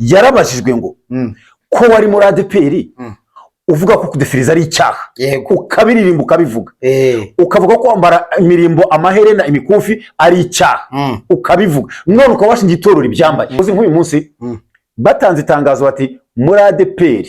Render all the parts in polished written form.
Yarabajijwe ngo ko wari muri ADEPR, uvuga ko kudefiriza ari icyaha, ukabiririmba, ukabivuga, ukavuga ko kwambara imirimbo, amaherena, imikufi ari icyaha, ukabivuga, none ukaba washinze itorero ibyambaye. Uzi nk'uyu munsi batanze itangazo bati: "Muri ADEPR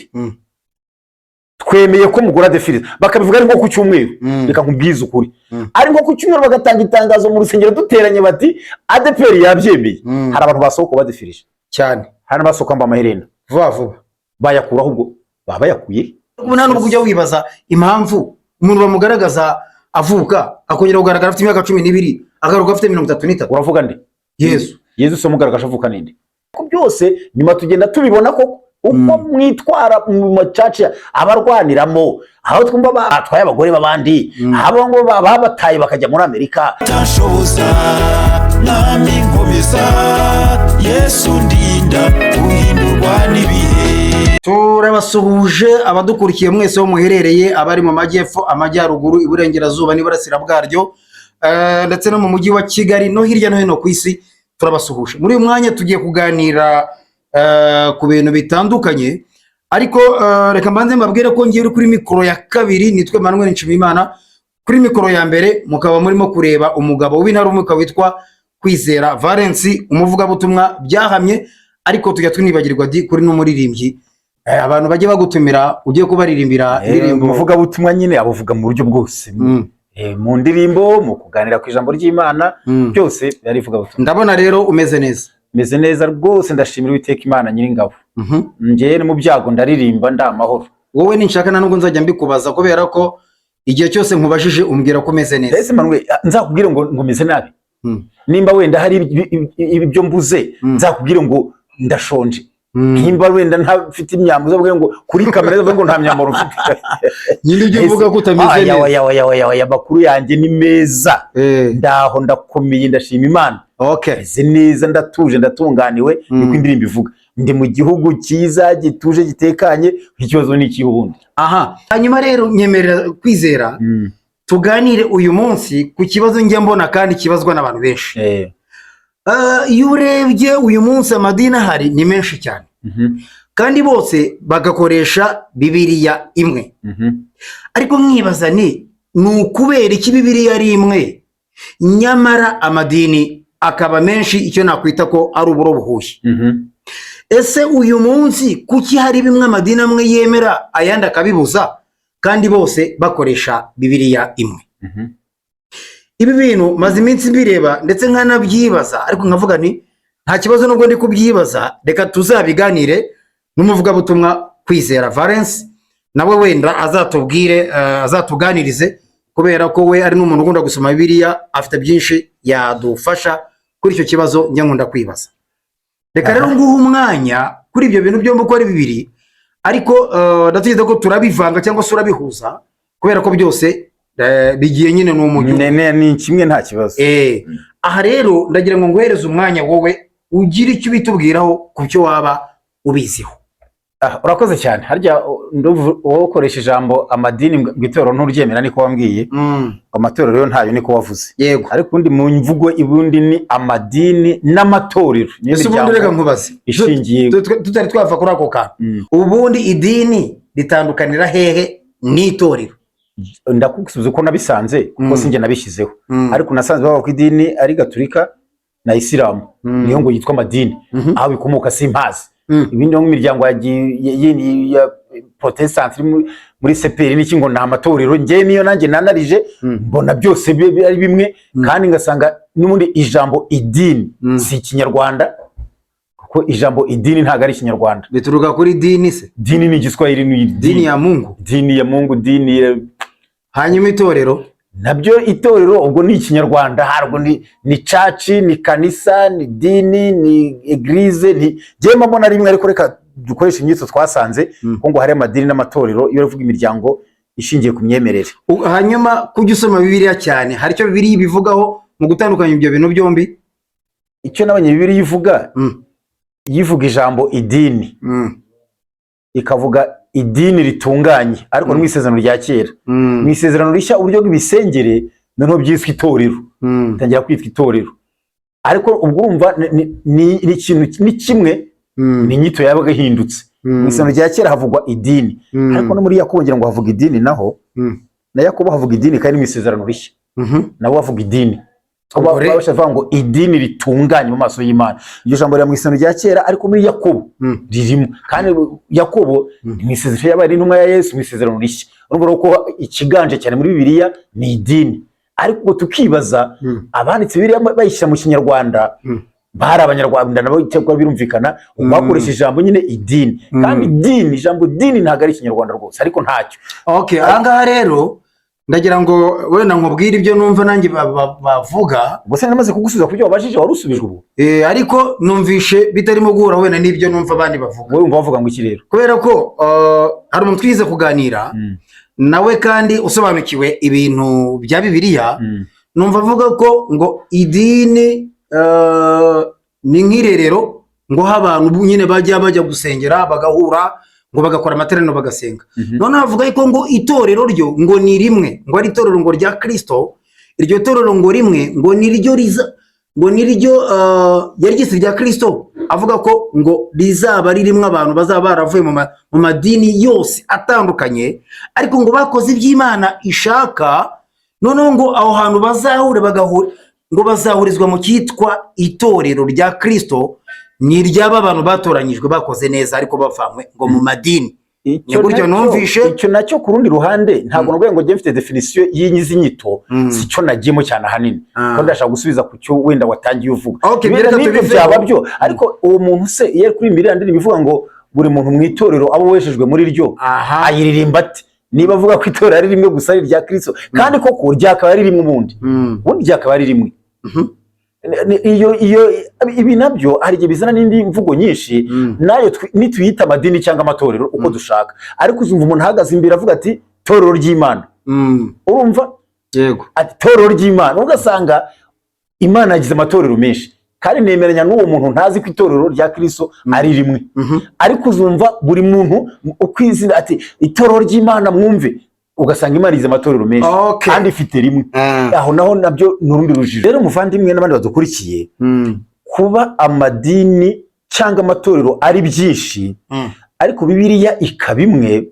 twemeye ko mugura defiriza", bakabivuga ari nko ku cyumweru. Reka nkubwize ukuri, ari nko ku cyumweru bagatanga itangazo mu rusengero duteranye bati: "ADEPR yabyemeye", hari abantu basohoka badefirije. Cyane. Hari n'abasohoka bambaye amaherena. Vuba vuba. Bayakuraho ubwo baba bayakuye. Ubu nta nubwo ujya wibaza impamvu umuntu bamugaragaza avuka, akongera kugaragara afite imyaka 12, agaruka afite 33. Uravuga nde? Yesu. Yesu se mugaragaje avuka ninde? Ko byose nyuma tugenda tubibona ko uko mwitwara mu macaca abarwaniramo, aho twumva batwaye abagore b'abandi, abo ngo babataye bakajya muri Amerika. Utanshoboza, Mwami nkomeza, Yesu ndinda guhindurwa n'ibihe. Turabasuhuje abadukurikiye mwese aho muherereye, abari mu majyepfo, amajyaruguru, iburengerazuba n'iburasira bwaryo, ndetse no mu mujyi wa Kigali no hirya no hino ku isi, turabasuhuje. Muri uyu mwanya tugiye kuganira ku bintu bitandukanye, ariko reka mbanze mbabwire ko ngiye uri kuri mikoro ya kabiri nitwe Emmanuel Nshimiyimana. Kuri mikoro ya mbere mukaba murimo kureba umugabo w'intarumikwa witwa Kwizera Valens, umuvugabutumwa byahamye, ariko tujya tunibagirwa di kuri n'umuririmbyi. Abantu bajye bagutumira ugiye kubaririmbira indirimbo. Umuvugabutumwa nyine abuvuga mu buryo bwose, mu ndirimbo, mu kuganira ku ijambo ry'Imana, byose yari ivugabutumwa. Ndabona rero umeze neza. Meze neza rwose, ndashimira Uwiteka Imana Nyiringabo. Njyewe no mu byago ndaririmba, ndi amahoro. Wowe ninshaka nta nubwo nzajya mbikubaza, kubera ko igihe cyose nkubajije umbwira ko umeze neza. Ese Manuel, nzakubwire ngo meze nabi? Nimba wenda hari ibyo mbuze, nzakubwire ngo ndashonje? Nimba wenda ntafite imyambaro, uzabwire ngo kuri kamera, uzavuge ngo nta myambaro mfite? Nyine ibyo uvuga ko utameze Aya, neza. Oya, oya, oya, oya, amakuru yanjye ni meza. Ndaho, ndakomeye, ndashima Imana. Meze neza, ndatuje, ndatunganiwe. Niko indirimbo ivuga, ndi mu gihugu cyiza, gituje, gitekanye. Ikibazo ni ikihe ubundi? Aha hanyuma rero nyemerera, Kwizera, tuganire uyu munsi ku kibazo njya mbona kandi kibazwa n'abantu benshi. Iyo urebye uyu munsi amadini ahari ni menshi cyane, kandi bose bagakoresha Bibiliya imwe. Ariko nkibaza ni ukubera iki Bibiliya ari imwe nyamara amadini akaba menshi, icyo nakwita ko ari uburo buhushye? Ese uyu munsi kuki hari bimwe amadini amwe yemera ayandi akabibuza, kandi bose bakoresha Bibiliya imwe? Ibi bintu maze iminsi mbireba ndetse nkanabyibaza, ariko nkavuga ni nta kibazo, nubwo ndi kubyibaza reka tuzabiganire n'umuvugabutumwa Kwizera Valens, nawe wenda azatubwire, azatuganirize, kubera ko we ari n'umuntu ukunda gusoma Bibiliya, afite byinshi yadufasha kuri icyo kibazo njya nkunda kwibaza. Reka rero nguhe umwanya kuri ibyo bintu byombi uko ari bibiri, ariko ndatekereza ko turabivanga cyangwa se urabihuza, kubera ko byose bigiye nyine ni umujyo. Ni kimwe, nta kibazo. Aha rero ndagira ngo nguhereze umwanya wowe ugire icyo ubitubwiraho ku byo waba ubiziho. Ah, urakoze cyane. Harya ndumva wowe ukoresha ijambo amadini ngo itorero nturyemera, niko wambwiye? Amatorero yo ntayo, niko wavuze? Yego. Ariko ubundi mu mvugo ibundi ni amadini n'amatorero. Niyo Ese ubundi miryango reka nkubaze ishingiye tutari twava kuri ako kantu, ubundi idini ritandukanira hehe n'itorero? Ndakusubiza uko nabisanze, kuko sinjye nabishyizeho, ariko nasanze bavuga ko idini ari Gaturika na Isilamu, niyo ngo yitwa amadini. Aho bikomoka simpazi. Ibindi nko imiryango ya Protestant iri muri CPR n'iki ngo ni amatorero, njye niyo nanjye nanarije, mbona byose ari bimwe, kandi ngasanga n'ubundi ijambo idini si Ikinyarwanda, kuko ijambo idini ntabwo ari Ikinyarwanda. Bituruka kuri dini se? Dini ni Igiswahili, ni Dini ya Mungu. Dini ya Mungu, dini ya Hanyuma itorero? Nabyo itorero ubwo ni Ikinyarwanda, ntabwo ni church, ni kanisa, ni dini, ni église, ni njyewe mbona rimwe. Ariko reka dukoreshe inyito twasanze, ko ngo hari amadini n'amatorero iyo uravuga imiryango ishingiye ku myemerere. Hanyuma kujya usoma Bibiliya cyane, hari icyo Bibiliya ibivugaho mu gutandukanya ibyo bintu byombi? Icyo nabonye Bibiliya ivuga, yivuga ijambo idini, ikavuga idini ritunganye, ariko no mu Isezerano rya Kera. Mu Isezerano Rishya, uburyo bw'ibisengere noneho byiswe itorero, bitangira kwitwa itorero, ariko ubwo urumva ni ikintu ni kimwe. Ni inyito yabaga ihindutse. Mu isezerano rya kera havugwa idini, ariko no muri Yakobo ngira ngo havuga idini naho. Na Yakobo havuga idini, kandi mu isezerano rishya nabo bavuga idini. Ubwo Babasha kuvuga ngo idini ritunganye mu maso y'Imana. Iryo jambo riri mu isezerano rya kera, ariko muri Yakobo ririmo. Kandi Yakobo ni mu isezerano, yabaye n'intumwa ya Yesu mu isezerano rishya. Urumva rero ko ikiganje cyane muri Bibiliya ni idini, ariko ubwo tukibaza abanditse Bibiliya bayishyira mu Kinyarwanda bari Abanyarwanda nabo, cyakora birumvikana bakoresha ijambo nyine idini. Kandi idini, ijambo dini ntabwo ari Ikinyarwanda rwose, ariko ntacyo. Okay, ahangaha rero ndagira ngo wenda nkubwire ibyo numva nanjye bavuga. Ubwo se namaze kugusubiza ku byo wabajije, wari usubijwe ubu? Ariko numvishe bitarimo guhura wenda n'ibyo numva abandi bavuga. Wowe wumva bavuga ngo iki rero? Kubera ko hari umuntu twize kuganira nawe kandi usobanukiwe ibintu bya Bibiliya, numva avuga ko ngo idini ni nk'irerero, ngo aho abantu nyine bajya gusengera, bagahura, ngo bagakora amateraniro, bagasenga. Noneho avuga yuko ngo itorero ryo ngo ni rimwe, ngo ari itorero ngo rya Kirisito. Iryo torero ngo rimwe, ngo ni ryo riza, ngo ni ryo yari ryise rya Kirisito. Avuga ko ngo rizaba ririmo abantu bazaba baravuye mu madini yose atandukanye, ariko ngo bakoze iby'Imana ishaka. Noneho ngo aho hantu bazahure, bagahura, ngo bazahurizwa mu cyitwa itorero rya Kirisito, ni iry'aba bantu batoranyijwe, bakoze neza, ariko bavanywe ngo mu madini. Icyo Ni gutyo numvishe. Icyo nacyo ku rundi ruhande ntabwo navuga ngo njye mfite définition y'izi nyito, si cyo nagiyemo cyane ahanini, ko ndashaka gusubiza ku cyo wenda watangiye uvuga. Okay, Wenda reka n'ibyo tubiveho. byaba byo, ariko uwo muntu se iyo ari kuri iriya ndirimbo ivuga ngo buri muntu mu itorero abo weshejwe muri ryo, ayiririmba ate niba avuga ko itorero ari rimwe gusa, ari irya Kristo, kandi koko ryakaba ari rimwe ubundi? Ubundi ryakaba ari rimwe. Iyo ibi nabyo hari igihe bizana n'indi mvugo nyinshi. Nayo nituyita amadini cyangwa amatorero uko dushaka, ariko uzumva umuntu ahagaze imbere avuga ati torero ry'Imana. Urumva? Yego. Ati torero ry'Imana, ugasanga Imana yagize amatorero menshi. Kandi nemeranya n'uwo muntu ntazi ko itorero rya Kristo ari rimwe. Ariko uzumva buri muntu uko izina ati itorero ry'Imana mwumve, ugasanga Imana igize amatorero menshi kandi ifite rimwe. Aho naho nabyo ni urundi rujijo. Rero umuvandimwe n'abandi badukurikiye, kuba amadini cyangwa amatorero ari byinshi, ariko Bibiliya ikaba imwe,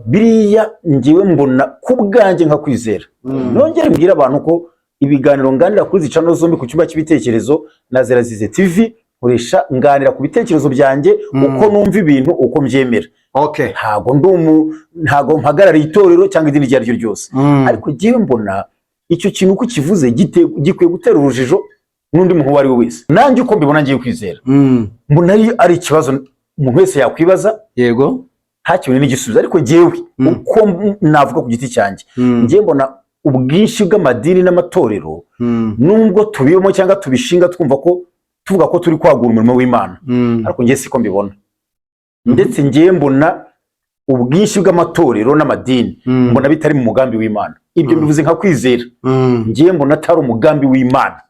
biriya ngewe mbona ku bwanjye nka Kwizera. Nongere mbwire abantu ko ibiganiro nganira kuri izi channel zombi, ku Cyumba cy'Ibitekerezo na Zerazize TV, nkoresha nganira ku bitekerezo byanjye, uko numva ibintu, uko mbyemera. Ntago mpagarariye itorero cyangwa idini iryo ari ryo ryose. Ariko ngewe mbona icyo kintu uko kivuze gikwiye gutera urujijo n'undi muntu uwo ari we wese. Nanjye uko mbibona, ngiye Kwizera, mbona ari ikibazo umuntu wese yakwibaza ntakibone n'igisubizo. Ariko jyewe uko navuga ku giti cyanjye, njyewe mbona ubwinshi bw'amadini n'amatorero, nubwo tubibamo cyangwa tubishinga twumva ko tuvuga ko turi kwagura umurimo w'Imana, ariko njye siko mbibona. Ndetse njyewe mbona ubwinshi bw'amatorero n'amadini, mbona bitari mu mugambi w'Imana. Ibyo bivuze nka Kwizera. Njyewe mbona atari umugambi w'Imana,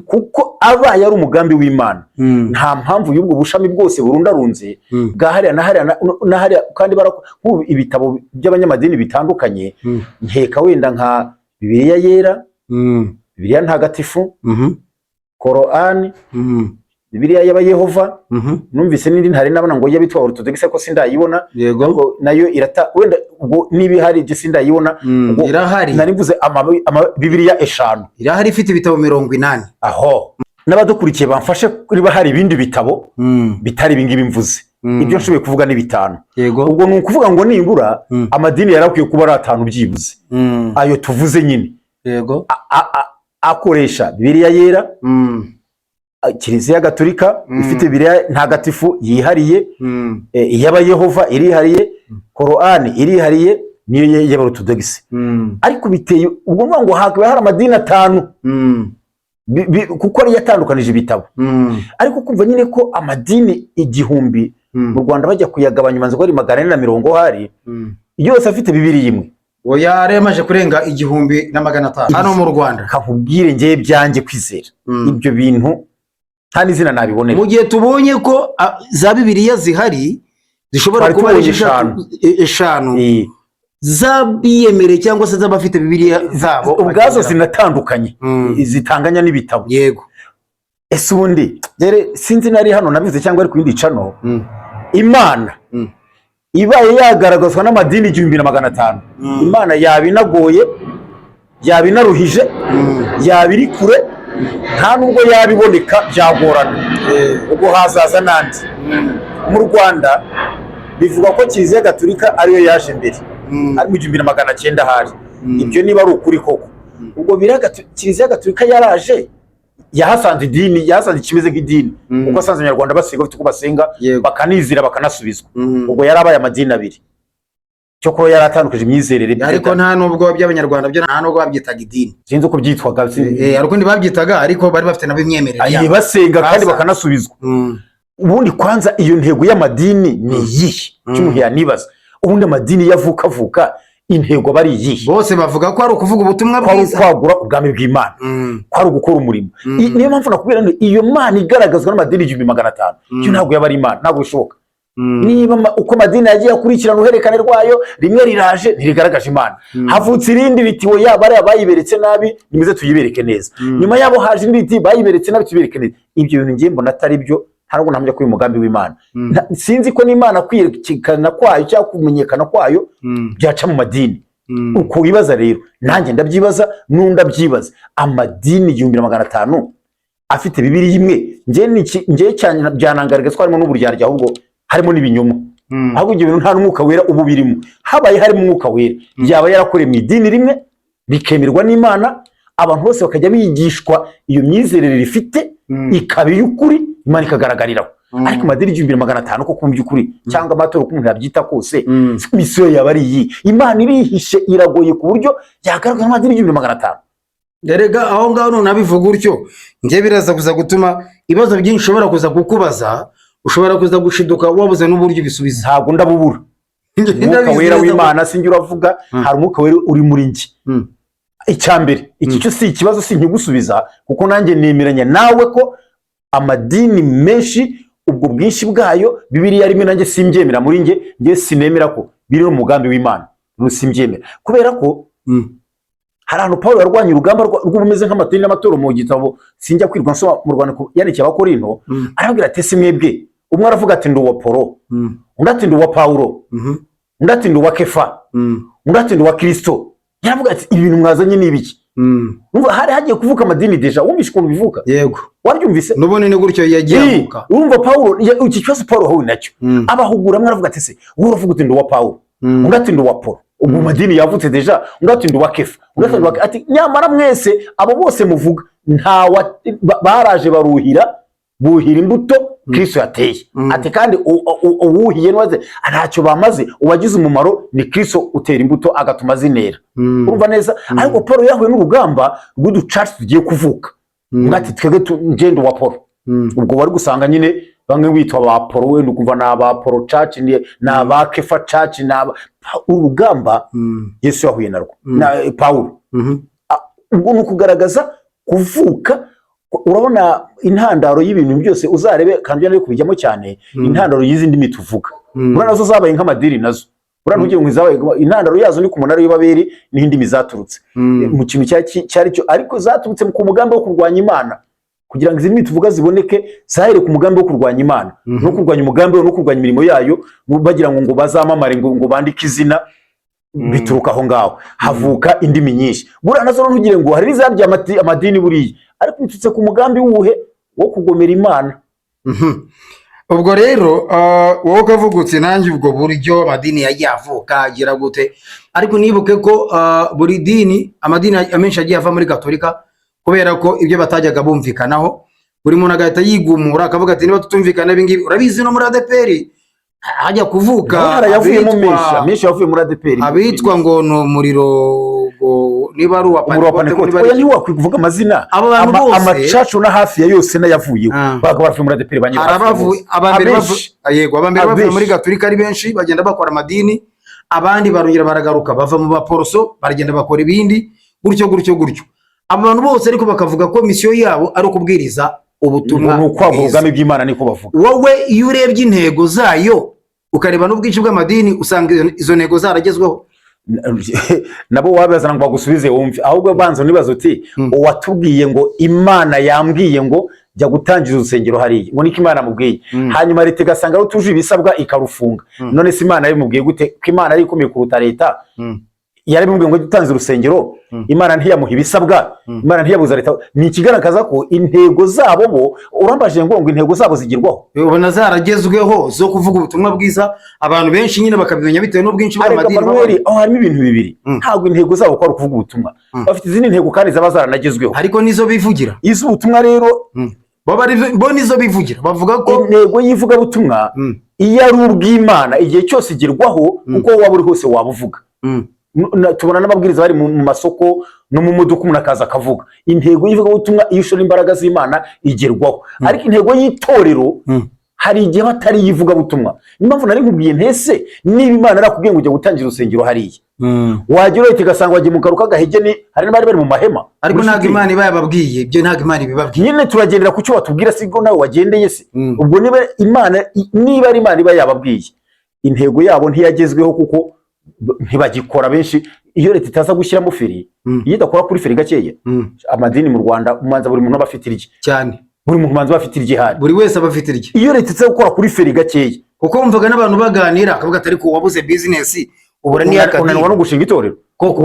kuko abaye ari umugambi w'Imana, nta mpamvu y'ubwo bushami bwose burundarunze bwa hariya na hariya na hariya. Kandi nk'ubu ibitabo by'abanyamadini bitandukanye, nkeka wenda nka Bibiliya Yera, Bibiliya Ntagatifu, Korani, Bibiliya y'Abayehova, numvise n'indi ntari nabona ngo y'abitwa Orthodox, ko sindayibona. Ariko nayo irata wenda, ubwo niba ihari ibyo sindayibona. Ubwo Irahari. nari mvuze Bibiliya 5. Irahari, ifite ibitabo 80. Aho n'abadukurikiye bamfashe niba hari ibindi bitabo bitari ibingibi mvuze. Ibyo nshoboye kuvuga ni 5. Ubwo ni ukuvuga ngo nibura amadini yari akwiye kuba ari 5 byibuze, ayo tuvuze nyine, akoresha Bibiliya Yera, Kiliziya Gatolika ifite Bibiliya Ntagatifu yihariye, iy'Abayehova irihariye, Korani irihariye, niyo y'Abarotodogisi. Ariko biteye ubwo ngo hakaba hari amadini 5, kuko ariyo yatandukanije ibitabo. Ariko kumva nyine ko amadini 1000 mu Rwanda bajya kuyagabanya, ubanza ko ari 440 hari, yose afite Bibiliya imwe. Oya, yari yamaze kurenga 1500 hano mu Rwanda. Kakubwire ngewe byanjye Kwizera, ibyo bintu nta n'izina nabibonera. Mu gihe tubonye ko za Bibiliya zihari zishobora Twari kuba ari tubonye 6, 5. 5 z'abiyemereye cyangwa se z'abafite Bibiliya zabo Ubwazo bagendera. zinatandukanye, zitanganya n'ibitabo. Ese ubundi rero sinzi nari hano nabivuze cyangwa ari ku yindi channel, Imana ibaye yagaragazwa n'amadini 1500, Imana yaba inagoye, yaba inaruhije, yaba iri kure, nta nubwo yaba iboneka, byagorana. Ubwo hazaza n'andi. Mu Rwanda bivuga ko Kiliziya Gatulika ariyo yaje mbere, ari mu 1900 hari. Ibyo niba ari ukuri koko, ubwo biraga Kiliziya Gatulika yaraje, yahasanze idini, yahasanze ikimeze nk'idini, kuko asanze Abanyarwanda basenga, bafite uko basenga, bakanizira, bakanasubizwa. Ubwo yarabaye amadini abiri, cyokora yari atandukije imyizerere. Ariko nta nubwo by'Abanyarwanda byo, nta nubwo babyitaga idini. Sinzi uko byitwaga. Hari ukundi babyitaga, ariko bari bafite nabo imyemerere Ayi, yabo. basenga kandi Basa. bakanasubizwa. Ubundi kwanza iyo ntego y'amadini ni iyihe? Icyo umuntu yanibaza, ubundi amadini yavuka avuka, intego aba ari iyihe? Bose bavuga ko ari ukuvuga ubutumwa Ko ari bwiza. ukwagura ubwami bw'Imana, ko ari ugukora umurimo. Niyo mpamvu nakubwira ngo iyo Mana igaragazwa n'amadini 1500, yo ntabwo yaba ari Imana, ntabwo bishoboka. Niba uko amadini yagiye akurikirana uruhererekane rwayo, rimwe riraje ntirigaragaje Imana, havutse irindi riti: "Oya, bariya bayiberetse nabi, nimuze tuyibereke neza." Nyuma yabo haje indi riti: "Bayiberetse nabi, tuyibereke neza." Ibyo bintu ngiye mbona atari byo, ntabwo ntamenya ko uyu mugambi w'Imana. Sinzi ko n'Imana kwiyerekana kwayo cyangwa kumenyekana kwayo byaca mu madini. Uko wibaza rero nanjye ndabyibaza, n'undi abyibaza. Amadini 1500 afite Bibiliya imwe, njye cyane byanangaragaza ko harimo n'uburyarya, ahubwo harimo n'ibinyoma. Ahubwo ibyo bintu nta n'Umwuka Wera uba ubirimo. Habaye harimo Umwuka Wera, yaba yarakorewe mu idini rimwe bikemerwa n'Imana, abantu bose bakajya bigishwa iyo myizerere rifite, ikaba iy'ukuri, Imana ikagaragariraho. Ariko amadini 1500 koko mu by'ukuri, cyangwa amatorero, uko umuntu yabyita kose, mission yaba ari iyi? Imana irihishe, iragoye ku buryo yagaragaza amadini 1500? Erega aho ngaho nunabivuga utyo, njye biraza kuza gutuma ibibazo byinshi ushobora kuza kukubaza, ushobora kuza gushiduka wabuze n'uburyo ubisubiza. Ntabwo ndabubura. Umwuka Wera w'Imana sinjye uravuga. Hari Umwuka Wera uri muri njye. Icya mbere, iki cyo si ikibazo, si nkigusubiza, kuko nanjye nemeranya nawe ko amadini menshi, ubwo bwinshi bwayo, Bibiliya rimwe, nanjye simbyemera muri njye. Njye sinemera ko biri mu mugambi w'Imana. Rero simbyemera kubera ko hari ahantu Paul yarwanye urugamba rw'ubumeze nk'amadini n'amatorero. Mu gitabo sinjya kwirwa nsoma, mu rwandiko yandikiye Abakorinto, arababwira ati: "Ese mwebwe, umwe aravuga ati ndi uwa Polo, undi ati ndi uwa Pawulo, undi ati ndi uwa Kefa, undi ati ndi uwa Kristo." Yaravuga ati: "Ibi bintu mwazanye ni ibiki?" Urumva hari hagiye kuvuka amadini déjà. Wumvishe ukuntu bivuka? Yego. Wabyumvise? N'ubundi ni gutyo yagiye avuka. Urumva Pawulo iki kibazo Pawulo yahuye nacyo, abahugura. Amwe aravuga ati: "Se wowe uravuga uti ndi uwa Pawulo, undi ati ndi uwa Polo." Ubwo madini yavutse déjà. Undi ati ndi uwa Kefa, undi ati ndi uwa, ati nyamara mwese abo bose muvuga, ntawa baraje baruhira, buhira imbuto Kristo yateye. Ati kandi uwuhiye nwaze ntacyo bamaze, uwagize umumaro ni Kristo utera imbuto agatuma zinera. Urumva neza? Ariko Paul yahuye n'urugamba rw'uducaci tugiye kuvuka. Undi ati: "Twebwe ngendo wa Paul." Ubwo wari gusanga nyine bamwe bitwa ba Polo, wenda ukumva ni aba Polo Church, ni aba Kefa Church, ni aba urugamba Yesu yahuye narwo na Pawulo. Ubwo ni ukugaragaza kuvuka. Urabona intandaro y'ibintu byose, uzarebe kandi nari kubijyamo cyane, intandaro y'izi ndimi tuvuga, buriya nazo zabaye nk'amadini nazo. Buriya ntugire ngo zabaye, intandaro yazo ni ku munara w'Ibabeli, niho indimi zaturutse, mu kintu cyari cyo, ariko zaturutse ku mugambi wo kurwanya Imana. Kugira ngo izi ndimi tuvuga ziboneke, zahereye ku mugambi wo kurwanya Imana, no kurwanya umugambi we, no kurwanya imirimo yayo, bagira ngo bazamamare, ngo bandike izina. Bituruka aho ngaho, havuka indimi nyinshi. Buriya nazo rero ntugire ngo hari n'izabye amadini buriya, ariko biturutse ku mugambi wuhe? Wo kugomera Imana. Ubwo rero wowe ukavuga uti nanjye ubwo buryo amadini yagiye avuka agira gute, ariko nibuke ko buri dini, amadini amenshi yagiye ava muri Gatolika, kubera ko ibyo batajyaga bumvikanaho, buri muntu agahita yigumura akavuga ati niba tutumvikana ibi ngibi. Urabizi, no muri ADEPR hajya kuvuka Naho harayavuyemo menshi, amenshi yavuye muri ADEPR. Abitwa ngo ni umuriro, ngo niba ari uwa Umuriro wa Pantekote, Pantekote. niba ari Oya, ntiwakwivuga amazina. Abo bantu bose Amacacu na hafi ya yose n'ayavuyeho, babaga bavuye muri ADEPR ba nyiri hari hafi ya abavuye bose. abambere Abenshi. yego, abambere bavuye Abenshi. muri Gatolika ari benshi, bagenda bakora amadini, abandi barongera baragaruka bava mu Baporoso, baragenda bakora ibindi, gutyo gutyo gutyo. Abo bantu bose ariko bakavuga ko mission yabo ari ukubwiriza ubutumwa Ngo ni ukwagura bwiza. ubwami bw'Imana, niko bavuga. Wowe iyo urebye intego zayo, ukareba n'ubwinshi bw'amadini, usanga izo ntego zaragezweho? Nabo wabazana ngo bagusubize wumve. Ahubwo banza unibaza uti: uwatubwiye ngo Imana yambwiye ngo Jya gutangiza urusengero hariya, ngo niko Imana amubwiye. Hanyuma leta igasanga rutuje ibisabwa, ikarufunga. None se Imana yabimubwiye gute, ko Imana ari ikomeye kuruta leta? Yarabimubwiye ngo gutangiza urusengero. Imana ntiyamuha ibisabwa. Imana ntiyabuza leta. Ni ikigaragaza ko intego zabo bo, urambajije ngo intego zabo zigerwaho? Ubona zaragezweho zo kuvuga ubutumwa bwiza, abantu benshi nyine bakabimenya bitewe n'ubwinshi Ariko bw'amadini Manuel, babamo. aho harimo ibintu bibiri. Ntabwo intego zabo ko ari ukuvuga ubutumwa. Bafite izindi ntego kandi zaba zaranagezweho. Ariko nizo bivugira. Iz'ubutumwa rero, Bo nizo bivugira, bavuga ko intego y'ivugabutumwa, iyo ari ubw'Imana, igihe cyose igerwaho, kuko waba uri hose waba uvuga. Tubona n'ababwiriza bari mu masoko no mu modoka, umuntu akaza akavuga. Intego y'ivugabutumwa, iyo ushora imbaraga z'Imana, igerwaho. Ariko intego y'itorero, hari igihe batari iyivugabutumwa. Niyo mpamvu nari nkubwiye ntese niba Imana yarakubwiye ngo ujya gutangira urusengero hariya, wagera uhita ugasanga wagiye mu karu k'agahegeni. Hari n'abari bari mu mahema. Ariko Muri ntabwo shitingi. Imana iba yababwiye ibyo, ntabwo Imana ibibabwiye. Nyine turagendera ku cyo batubwira, sibwo nawe wagendeye se? Ubwo niba ari Imana iba yababwiye, intego yabo ntiyagezweho, kuko ntibagikora benshi. Iyo leta itaza gushyiramo feri, iyo idakora kuri feri gakeya, amadini mu Rwanda umanza buri muntu aba afite irye. Cyane. Buri muntu umanza aba afite irye ihari. Buri wese aba afite irye. Iyo leta itaza gukora kuri feri gakeya, Kuko wumvaga n'abantu baganira, akavuga ati: "Ariko wabuze bizinesi, ubura unanirwa n'iy'akadini." no gushinga itorero koko.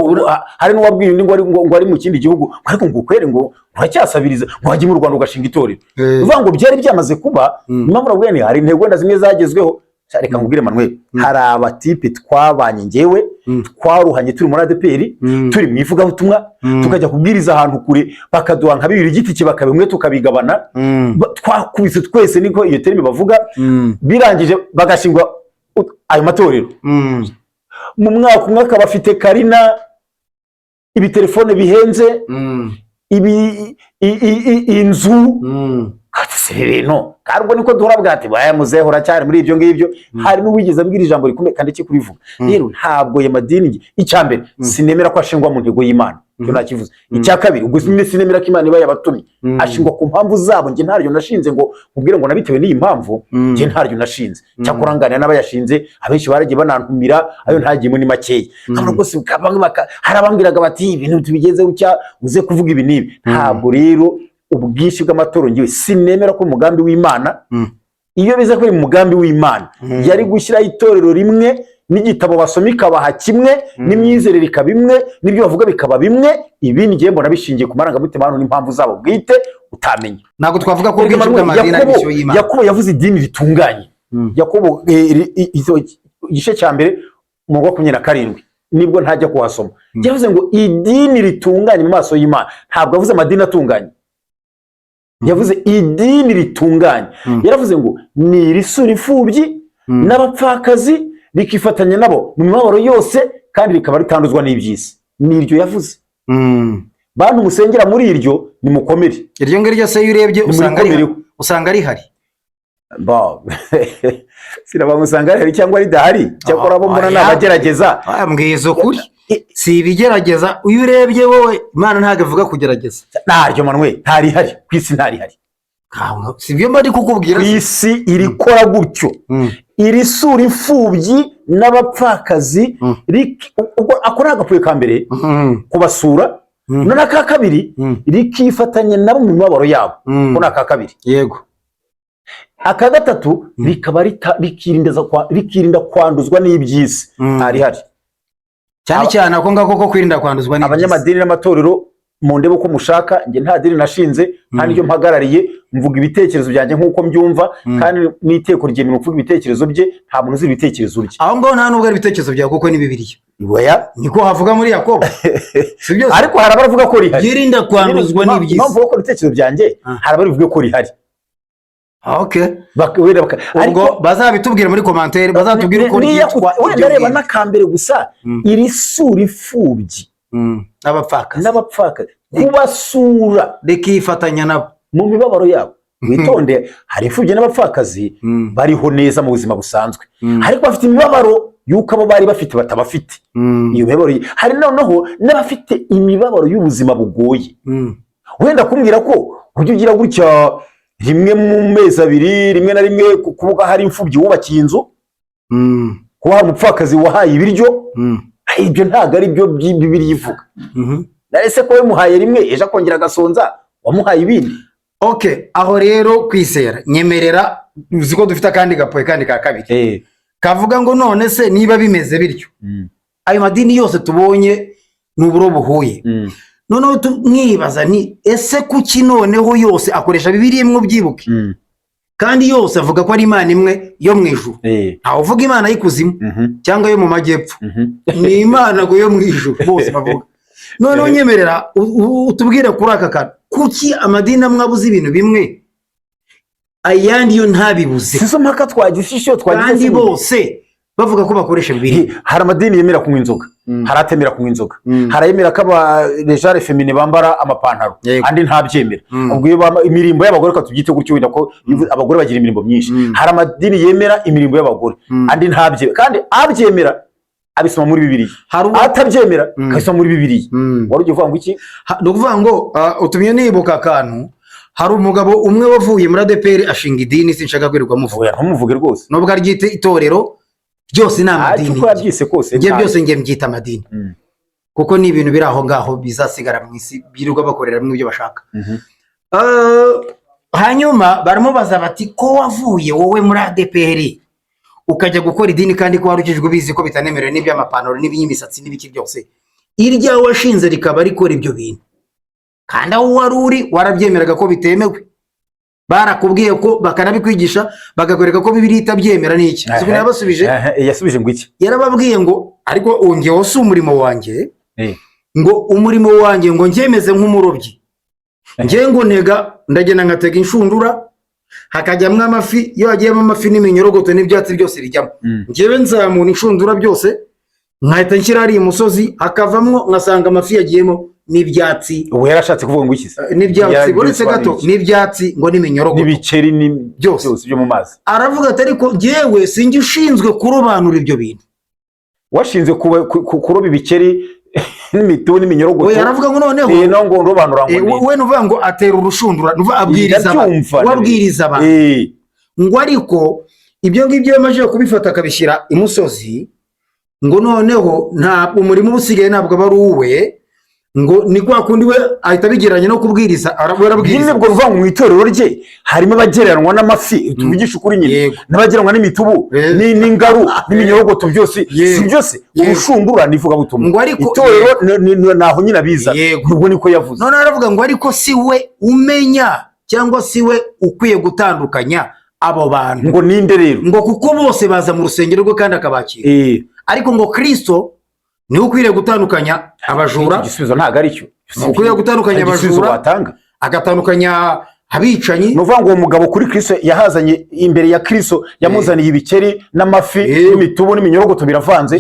Hari n'uwabwiye undi ngo ari mu kindi gihugu, ngo ariko ngo ukwere ngo uracyasabiriza, ngo wajye mu Rwanda ugashinga itorero. Uvuga ngo byari byamaze kuba. Impamvu nabwiye ni hari intego wenda zimwe zagezweho. Sha, reka nkubwire Manuel, hari abatipe twabanye ngewe, twaruhanye turi muri ADEPR, turi mu ivugabutumwa, tukajya kubwiriza ahantu kure, bakaduha nka bibiri igiti cye, bakaba tukabigabana. Twakubise twese, niko iyo terme bavuga. Birangije bagashingwa ayo matorero. Mu mwaka umwe akaba afite karina, ibitelefone bihenze, ibi inzu. Ati: "Si ibi bintu?" Kandi ubwo niko duhora bwa ati: "Baya muzehe, uracyari muri ibyo ngibyo." Hari n'uwigeze ambwira ijambo rikomeye kandi cyo kurivuga. Rero ntabwo ayo madini, icya mbere, sinemera ko ashingwa mu ntego y'Imana, icyo nakivuze. Icya kabiri, ubwo sinemera ko Imana iba yabatumye. Ashingwa ku mpamvu zabo. Njye ntaryo nashinze ngo nkubwire ngo nabitewe n'iyi mpamvu. Njye ntaryo nashinze. Cyakora nganira n'abayashinze, abenshi baragiye banantumira, ayo ntagiyemo ni makeya. Nkabona rwose bamwe hari abambwiraga bati: "Ibintu tubigenze gutya, uze kuvuga ibi n'ibi." Ntabwo rero ubwinshi bw'amatorero, ngewe sinemera ko umugambi w'Imana. Iyo biza ko ari mu mugambi w'Imana, yari gushyiraho itorero rimwe, n'igitabo basoma ikabaha kimwe, n'imyizerere ikaba imwe, n'ibyo bavuga bikaba bimwe. Ibindi ngiye mbona bishingiye ku marangamutima hano n'impamvu zabo bwite utamenya. Ntabwo twavuga ko ubwinshi bw'amadini ari Yakobo, misiyo y'Imana. Yakobo yavuze idini ritunganye. Yakobo igice cya mbere, umurongo wa 27, nibwo ntajya kuhasoma. Yavuze ngo idini ritunganye mu maso y'Imana. Ntabwo yavuze amadini atunganye, yavuze idini ritunganye. Yaravuze ngo ni irisura imfubyi n'abapfakazi, rikifatanya nabo mu mibabaro yose, kandi rikaba ritanduzwa n'iby'isi. Ni iryo yavuze. Bantu musengera muri iryo, nimukomere. Iryo ngiryo se, iyo urebye usanga Nimurikomereho. usanga rihari? Ba, sinabamusanga rihari cyangwa ridahari, cyakora abo mbona ni Oya. abagerageza. Mbwiza ukuri, si ibigerageza. Iyo urebye wowe, Imana ntabwo ivuga kugerageza. Ntaryo Manuel, ntarihari ku isi, ntarihari. Si byo mba ndi kukubwira Ku se? isi irikora gutyo, irisura imfubyi n'abapfakazi, ubwo ako ni agapfuye ka mbere, kubasura. None aka kabiri, rikifatanya nabo mu mibabaro yabo. Ko ni aka kabiri. Aka gatatu, rikaba rikirinda kwanduzwa n'iby'isi. Ntarihari. Cyane cyane ako ngako ko kwirinda kwanduzwa n'iby'isi. Abanyamadini n'amatorero, mu ndebe uko mushaka. Njye nta dini nashinze, nta n'iryo mpagarariye. Mvuga ibitekerezo byanjye nk'uko mbyumva, kandi n'iteko ryemewe kuvuga ibitekerezo bye. Nta muntu uzi ibitekerezo bye. Aho ngaho nta nubwo ari ibitekerezo byawe, kuko ni Bibiliya. Oya. Niko havuga muri Yakobo, si byose? Ariko hari abavuga ko rihari. Yirinda kwanduzwa n'iby'isi. Impamvu ko ibitekerezo byanjye, hari ababivuga ko rihari. Okay. Wenda Ubwo bazabitubwira muri commentaire, bazatubwira uko ryitwa wenda iryo reba ngiryo. n'akambere gusa, iri sura imfubyi N'abapfakazi n'abapfakazi, kubasura, rikifatanya nabo mu mibabaro yabo. Witonde, hari imfubyi n'abapfakazi bariho neza mu buzima busanzwe, ariko bafite imibabaro y'uko abo bari bafite batabafite. Iyo mibabaro, hari noneho n'abafite imibabaro y'ubuzima bugoye. Wenda kumbwira ko ujya ugira gutya rimwe mu mezi 2, rimwe na rimwe, kuvuga hari imfubyi wubakiye inzu, kuba hari umupfakazi wahaye ibiryo, ibyo ntabwo ari byo Bibiliya ivuga. Ese ko wamuhaye rimwe, ejo akongera agasonza, wamuhaye ibindi? Okay, aho rero Kwizera, nyemerera, uzi ko dufite akandi gapoye kandi ka kabiri kavuga ngo none se niba bimeze bityo, ayo madini yose tubonye ni uburo buhuye, noneho mwibaza ni ese kuki noneho yose akoresha Bibiliya imwe, ubyibuke, kandi yose avuga ko ari Imana imwe yo mu ijuru? Ntawe uvuga Imana y'ikuzimu cyangwa yo mu majyepfo. Ni Imana ngo yo mu ijuru bose bavuga. Noneho nyemerera utubwire kuri aka kantu: kuki amadini amwe abuze ibintu bimwe, ayandi yo ntabibuze? Si zo mpaka twagize isho twagize Kandi se? bose bavuga ko bakoresha Bibiliya. Hari amadini yemera kunywa inzoga, hari atemera kunywa inzoga, hari ayemera ko aba genre féminin bambara amapantaro, andi ntabyemera. Ubwo iyo imirimbo y'abagore, reka tubyite gutyo wenda, ko abagore bagira imirimbo myinshi. Hari amadini yemera imirimbo y'abagore, andi ntabyemera, kandi abyemera abisoma muri Bibiliya, atabyemera akabisoma muri Bibiliya. Wari ugiye uvuga ngo iki? Ni ukuvuga ngo utumye nibuka akantu. Hari umugabo umwe wavuye muri ADEPR ashinga idini, sinshaka kwirirwa muvuga. Oya, ntumuvuge rwose. Nubwo aryita itorero, byose ni Ariko amadini. uko yabyise kose Njye byose njye mbyita amadini, kuko ni ibintu biri aho ngaho bizasigara mu isi, birirwa bakoreramo ibyo bashaka. Hanyuma baramubaza bati: "Ko wavuye wowe muri ADEPR ukajya gukora idini, kandi ko wari ukijwe, ubizi ko bitanemerewe, n'iby'amapantaro n'iby'imisatsi n'ibiki byose, irya washinze rikaba rikora ibyo bintu, kandi aho wari uri warabyemeraga ko bitemewe, barakubwiye ko bakanabikwigisha, bakakwereka ko Bibiliya itabyemera n'iki?" Uzi ukuntu yabasubije? Ehe, yasubije ngo iki? Yarababwiye ngo: "Ariko ngewe si umurimo wanjye." Ngo umurimo wanjye, ngo ngemeze nk'umurobyi, ngewe ngo ntega, ndagenda ngatega inshundura, hakajyamo amafi. Iyo hagiyemo amafi n'iminyorogoto n'ibyatsi byose bijyamo. Ngewe nzamura inshundura byose, nkahita nshyira hariya imusozi, hakavamwo, nkasanga amafi yagiyemo n'ibyatsi. Ubu yarashatse kuvuga ngo iki se? N'ibyatsi, uretse bisobanuye gato, iki? N'ibyatsi ngo n'iminyorogoto. N'ibikeri ni Byose. Byose byo mu mazi. Aravuga ati: "Ariko ngewe sinjye ushinzwe kurobanura ibyo bintu." Washinzwe kuroba ibikeri n'imitubu n'iminyorogoto. We aravuga ngo noneho No ngo nrobanura ngo ni we nuvuga ngo atera urushundura, nuvuga abwiriza abantu, Ndabyumva. we abwiriza abantu. Ngo ariko ibyo ngibyo iyo yamajije kubifata akabishyira imusozi, ngo noneho nta umurimo uba usigaye, ntabwo aba ari uwe. Ngo ni kwa kundi we ahita abigereranya no kubwiriza, we arabwiriza. Nyine ubwo ruvuga ngo mu itorero rye harimo abagereranwa n'amafi, tuvugishe ukuri nyine, n'abagereranwa n'imitubu, n'ingaru n'iminyorogoto byose. Si byose. Urushundura ni ivugabutumwa. Ngo ariko- Itorero naho nyine abiza. Ubwo niko yavuze. Noneho aravuga ngo ariko si we umenya cyangwa si we ukwiye gutandukanya abo bantu. Ngo ninde rero? Ngo kuko bose baza mu rusengero rwe kandi akabakira. Ariko ngo Kristo niwe ukwiriye gutandukanya abajura. Igisubizo ntabwo ari cyo. Ukwiriye gutandukanya Igisubizo abajura, watanga. agatandukanya abicanyi. Ni ukuvuga ngo uwo mugabo kuri Kristo yahazanye, imbere ya Kristo yamuzaniye ibikeri n'amafi n'imitubu n'iminyorogoto biravanze.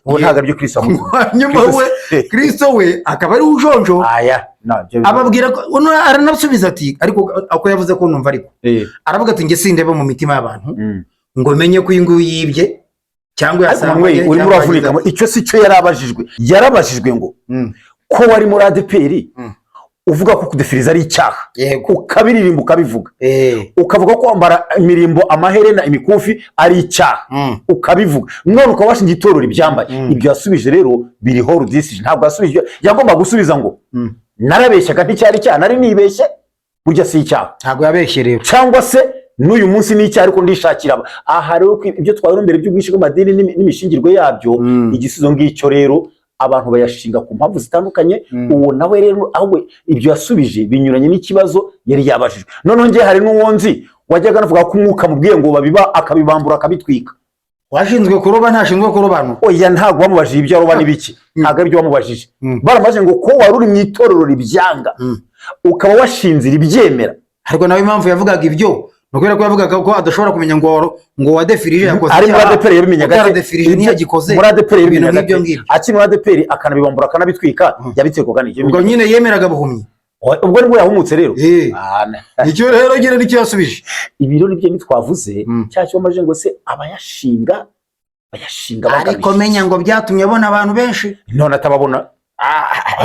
Ubu ntabwo aribyo Kristo amuzi. Hanyuma we, Kristo we akaba ari ujonjo. Aya nabyo. Ababwira ko uno aranasubiza ati, ariko ako yavuze ko numva, ariko aravuga ati: "Njye sindeba mu mitima y'abantu ngo menye ko uyu nguyu yibye cyangwa Ariko yasambanye Manuel, urimo cyangwa uravunika. yagize." Icyo si cyo yari abajijwe. Yarabajijwe ngo ko wari muri ADEPR, uvuga ko kudefiriza ari icyaha, ukabiririmba, ukabivuga, ukavuga ko kwambara imirimbo, amaherena, imikufi ari icyaha, ukabivuga, none ukaba washinze itorero ibyambaye. Ibyo yasubije rero biriho rudisije. Ntabwo yasubije, yagomba gusubiza ngo narabeshyaga, nticyari icyaha, nari nibeshye, burya si icyaha. Ntabwo yabeshye rero. Cyangwa se n'uyu munsi ni icyaha, ariko ndishakira aba aha. Rero ko ibyo twabona mbere by'ubwinshi bw'amadini n'imishingirwe yabyo, igisubizo ngicyo rero, abantu bayashinga ku mpamvu zitandukanye. Uwo nawe rero, ahubwo ibyo yasubije binyuranye n'ikibazo yari yabajijwe. Noneho njye hari n'uwo nzi wajyaga anavuga ko umwuka mubwiye ngo babiba, akabibambura, akabitwika. Washinzwe kuroba ntashinzwe kurobanura. Oya, ntabwo bamubajije ibyo aroba n'ibiki, ntabwo aribyo bamubajije. Baramubajije ngo ko wari uri mu itorero ribyanga, ukaba washinze iribyemera. Ariko nawe impamvu yavugaga ibyo ni ukubera ko yavugaga ko adashobora kumenya ngo wadefirije yakoze Ari muri icyaha, ADEPR yabimenyaga ate? utaradefirije ntiyagikoze. Muri ADEPR Ibintu yabimenyaga nk'ibyo ate? ngibyo. Akiri muri ADEPR akanabibambura, akanabitwika, yabiterwaga n'icyo? Ubwo nyine yemeraga buhumyi. Ubwo nibwo yahumutse rero. Icyo rero nyine nicyo yasubije. Ibiro nibyo ntitwavuze. Cya cyo ngo se abayashinga bayashinga Ariko bagamije menya ngo byatumye abona abantu benshi. None atababona?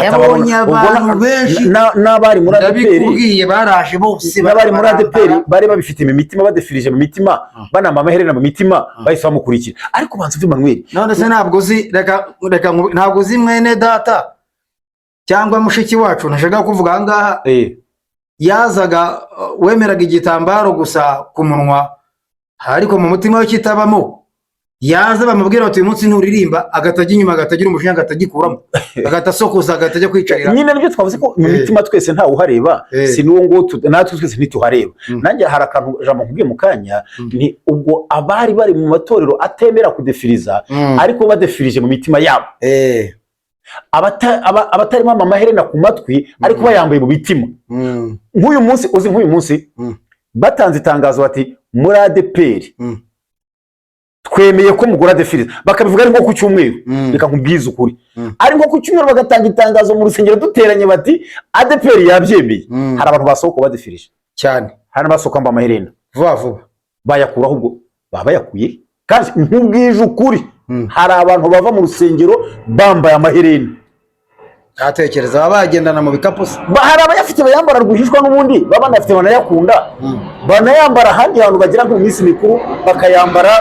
Yabonye Ubwo abantu benshi. N'abari muri ADEPR, Ndabikubwiye, baraje bose. n'abari muri barambara. ADEPR bari babifite mu mitima, badefirije mu mitima, banamba amaherena mu mitima, bahise bamukurikira. Ariko banza uve, Manuel. None se ntabwo uzi, reka reka ntabwo uzi mwene data cyangwa mushiki wacu ntashaka kuvuga aha ngaha? Yazaga, wemeraga igitambaro gusa ku munwa, ariko mu mutima we kitabamo. Yaza bamubwira bati: "Uyu munsi nturirimba," agahita ajya inyuma, agahita agira umujinya, agahita agikuramo, agahita asokoza, agahita ajya kwicarira. Nyine nibyo twavuze ko mu mitima twese ntawe uhareba. Si n'uwo nguwo, natwe twese ntituhareba. Nanjye hari akantu, jambo nkubwiye mu kanya, ni ubwo abari bari mu matorero atemera kudefiriza, ariko badefirije mu mitima yabo, abatarimo amaherena ku matwi ariko bayambaye mu mitima. Nk'uyu munsi, uzi nk'uyu munsi batanze itangazo bati: "Muri ADEPR twemeye ko mugura defiriza," bakabivuga ari nko ku cyumweru. Reka nkubwize ukuri, ari nko ku cyumweru bagatanga itangazo mu rusengero duteranye bati: "ADEPR yabyemeye," hari abantu basohoka badefirije. Cyane. Hari n'abasohoka bambaye amaherena. Vuba vuba. Bayakuraho ubwo baba bayakuye. Kandi nkubwije ukuri, hari abantu bava mu rusengero bambaye amaherena. Atekereza baba bagendana mu bikapu se? Hari abayafite bayambara rwihishwa, n'ubundi baba banafite banayakunda, banayambara ahandi hantu bagera nko mu minsi mikuru bakayambara,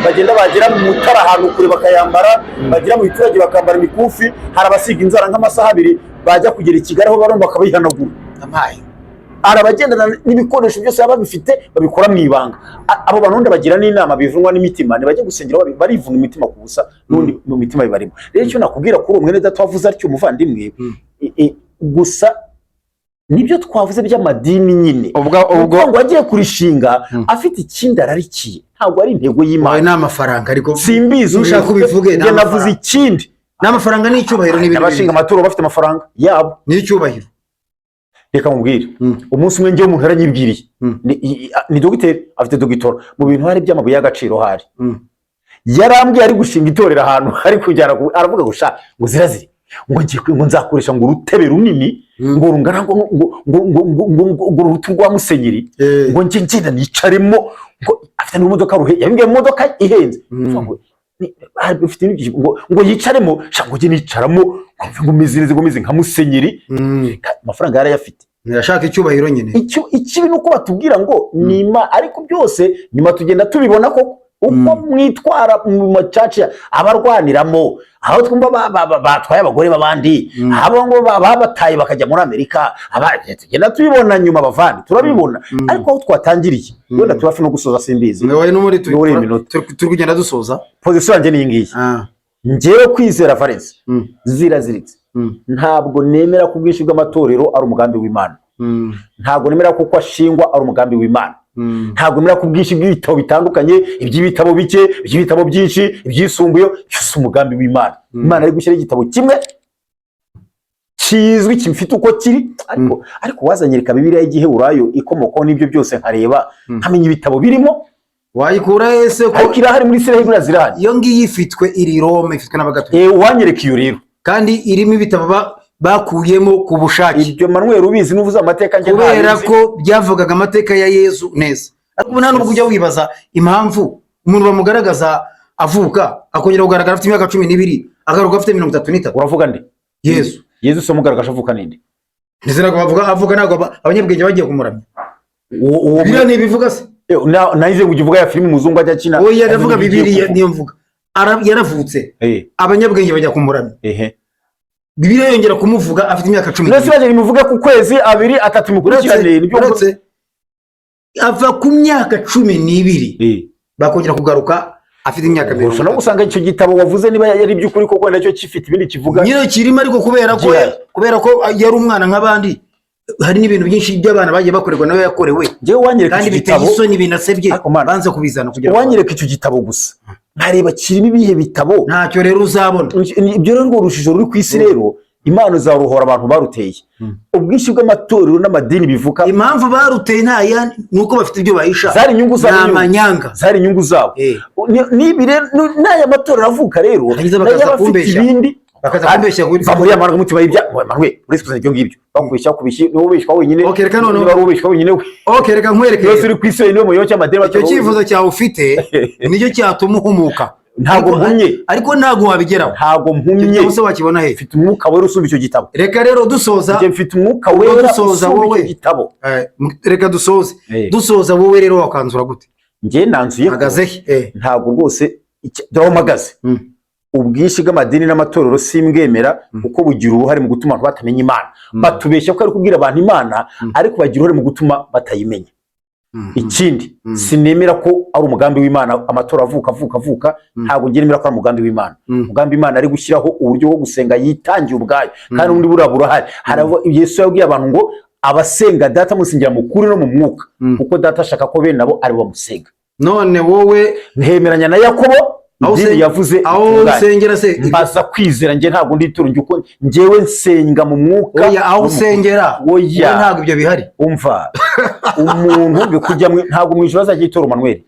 bagenda bagera mu mutara ahantu kure bakayambara, bagera mu biturage bakambara imikufi. Hari abasiga inzara nk'amasaha 2, bajya kugera i Kigali aho barumva bakabihanagura. Amaye. Hari abagendana n'ibikoresho byose baba babifite, babikora mu ibanga. Abo bantu wundi bagira n'inama bivunwa n'imitima, ntibajya gusengera, barivuna imitima ku busa, n'ubundi mu mitima bibarimo. Rero icyo nakubwira kuri uwo mwene data wavuze atyo, umuvandimwe, gusa nibyo twavuze by'amadini nyine. Ubwo ubwo ubwo ngo agiye kurishinga afite ikindi ararikiye, ntabwo ari intego wawe y'Imana. Ni amafaranga, ariko Simbizi. Nushaka ubivuge, ni Njye navuze amafaranga. ikindi. Ni amafaranga n'icyubahiro n'ibindi Abashinga bintu. amaturo bafite amafaranga yabo. N'icyubahiro. Reka mubwire, umunsi umwe njyewe umuntu yaranyibwiriye, ni dogiteri, afite dogitora mu bintu hari by'amabuye y'agaciro hari. Yarambwiye ari gushinga itorero ahantu ari kujyana, aravuga ngo: "Sha," ngo "ziraziri," ngo "ngiye ngo nzakoresha," ngo "urutebe runini," ngo "rungana," ngo "uruti rwa musenyeri," ngo "njye ngenda nicaremo," ngo afite n'imodoka ruhe, yabimbwiye mu modoka ihenze. Ndavuga ngo ufite n'ibyo, ngo yicaremo sha, ngo njye nicaramo ngo mve ngo meze neza, ngo meze nka musenyeri. Amafaranga yarayafite. Ntiyashaka icyubahiro nyine. Icyo ikibi ni uko batubwira ngo ni ariko byose nyuma tugenda tubibona ko uko mwitwara mu macaca abarwaniramo, aho twumva batwaye abagore b'abandi, abo ngo babataye bakajya muri Amerika, tugenda tubibona nyuma, bavandi, turabibona. Ariko aho twatangiriye, wenda turi hafi no gusoza, simbizi. Wowe n'umuri N'uri iminota. Turi kugenda dusoza. Position yanjye ni iyi ngiyi: njyewe Kwizera Valence, ziraziritse, ntabwo nemera ko ubwinshi bw'amatorero ari umugambi w'Imana. Ntabwo nemera ko uko ashingwa ari umugambi w'Imana. Ntabwo nemera ko ubwinshi bw'ibitabo bitandukanye, iby'ibitabo bike, iby'ibitabo byinshi, ibyisumbuye, byose umugambi w'Imana. Imana ari gushyiraho igitabo kimwe kizwi, gifite uko kiri, ariko wazanyereka Bibiliya y'Igiheburayo ikomokaho n'ibyo byose, nkareba, nkamenya ibitabo birimo. Wayikura ese ko? Ariko irahari muri Isiraheli, buriya zirahari. Iyo ngiyo ifitwe iri Rome, ifitwe n'Abagatolika. Uwanyereka iyo rero. Kandi irimo ibitabo bakuyemo ku bushake. Ibyo Manuel ubizi n'uvuze amateka, njye Kubera ntayo nzi. ko byavugaga amateka ya Yezu neza. Ariko ubu nta nubwo ujya wibaza impamvu umuntu bamugaragaza avuka, akongera kugaragara afite imyaka 12, agaruka afite 33. Uravuga nde? Yezu. Yezu se mugaragaje avuka ninde? Ndetse ntabwo bavuga avuka, ntabwo abanyabwenge bagiye kumuramya. Uwo Bibiliya ntibivuga se? Nahize ngo ujye uvuga ya filime umuzungu ajya akina. Oya, ndavuga Azi Bibiliya. kuvuga. Niyo mvuga. Yaravutse, abanyabwenge bajya kumuramya. Bibiliya yongera kumuvuga afite imyaka cumi Mbese n'ibiri. baje nimuvuge ku kwezi, abiri, atatu mukurikirane, nibyo. Uretse ava ku myaka 12, bakongera kugaruka afite imyaka Ushobora no 30. gusanga icyo gitabo wavuze, niba yari iby'ukuri koko, nacyo gifite ibindi kivuga. Nyine kirimo, ariko kubera ko Gihari. kubera ko yari umwana nk'abandi, hari n'ibintu byinshi by'abana bagiye bakorerwa nawe yakorewe. Njyewe wanyereka Kandi icyo biteye gitabo. isoni, binasebye. Ariko Mana, Banze kubizana kugira ngo wanyereka icyo gitabo gusa nkareba kirimo ibihe bitabo. Ntacyo rero uzabona. Ibyo rero, urwo rujijo ruri ku isi rero, Imana izaruhora abantu baruteye. Ubwinshi bw'amatorero n'amadini bivuka. Impamvu baruteye nta yandi, ni uko bafite ibyo bahisha. Zari inyungu zabo Ni nyine. amanyanga. Zari inyungu zabo. Nibi rero, n'aya matorero avuka rero, Barangiza bakaza nayo aba afite kumbeshya. ibindi. Bakaza kumbeshya Va muri ya marangamutima y'ibya Manuel, uretse kuzana ibyo ngibyo bakubeshya, kubeshya niwe ubeshywa wenyine. Okay, reka noneho. Niba ari ubeshywa wenyine we. Ok, reka nkwereke. Yose uri ku isi wenyine, muyoboke amadini. Icyo cyifuzo cyawe ufite nicyo cyatuma uhumuka. Ntabwo mpumye. Ariko ntabwo wabigeraho. Ntabwo Icyo mpumye. gitabo se wakibona he? Mfite umwuka wera usumba icyo gitabo. Reka rero dusoza. Njye mfite umwuka Ubwo wera dusoza usumba wowe. icyo gitabo. Reka dusoze. Dusoza, wowe rero wakanzura gute? Njye nanzuye ko Hagaze he? Ntabwo rwose dore aho mpagaze. Ubwinshi bw'amadini n'amatorero simbwemera, kuko bugira uruhare mu gutuma abantu batamenya Imana. Batubeshya ko ari kubwira abantu Imana, ariko bagira uruhare mu gutuma batayimenya. Ikindi, sinemera ko ari umugambi w'Imana amatora avuka avuka avuka. Ntabwo njye nemera ko ari umugambi w'Imana. Umugambi w'Imana ari gushyiraho uburyo bwo gusenga yitangiye ubwayo, kandi ubundi buriya burahari. Hari Yesu yabwiye abantu ngo abasenga Data musengera mu kuri no mu mwuka, kuko Data ashaka ko bene nabo ari bo bamusenga. None wowe Ntemeranya na Yakobo, Aho idini yavuze aho itunganye. usengera se? Mbaza kwizera, njye ntabwo ndi ituro, njye uko njyewe nsenga mu mwuka Oya, aho no mu kuri. usengera Oya. wowe ntabwo ibyo bihari. Umva, umuntu bikujya ntabwo mu ijoro azajya yitora Manuel.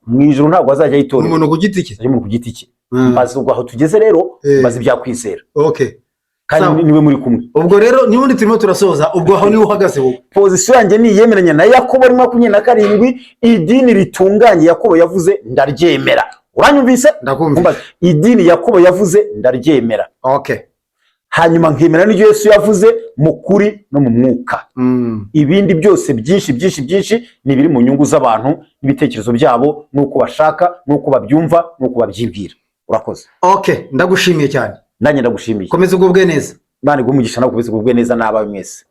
Mu ijoro ntabwo azajya yitora. Umuntu ku giti cye. Azajya umuntu ku giti cye. Mbaza ubwo aho tugeze rero, mbaza ibya kwizera. Kandi Sawa. niwe muri kumwe. Ubwo rero n'ubundi turimo turasoza, ubwo aho niho uhagaze wowe? Position yanjye ni iyemeranya na Yakobo 27, idini ritunganye Yakobo yavuze ndaryemera. Uranyumvise? Ndakumva. Umbaze, idini Yakobo yavuze ndaryemera. Hanyuma nkemera n'ibyo Yesu yavuze mu kuri no mu mwuka. Ibindi byose byinshi byinshi byinshi ni ibiri mu nyungu z'abantu n'ibitekerezo byabo, n'uko bashaka, n'uko babyumva, n'uko babyibwira. Urakoze. Okay, ndagushimiye cyane. Nanjye ndagushimiye. Komeza ugubwe neza. Imana iguhe umugisha nawe ukomeze ugubwe neza n'abawe mwese.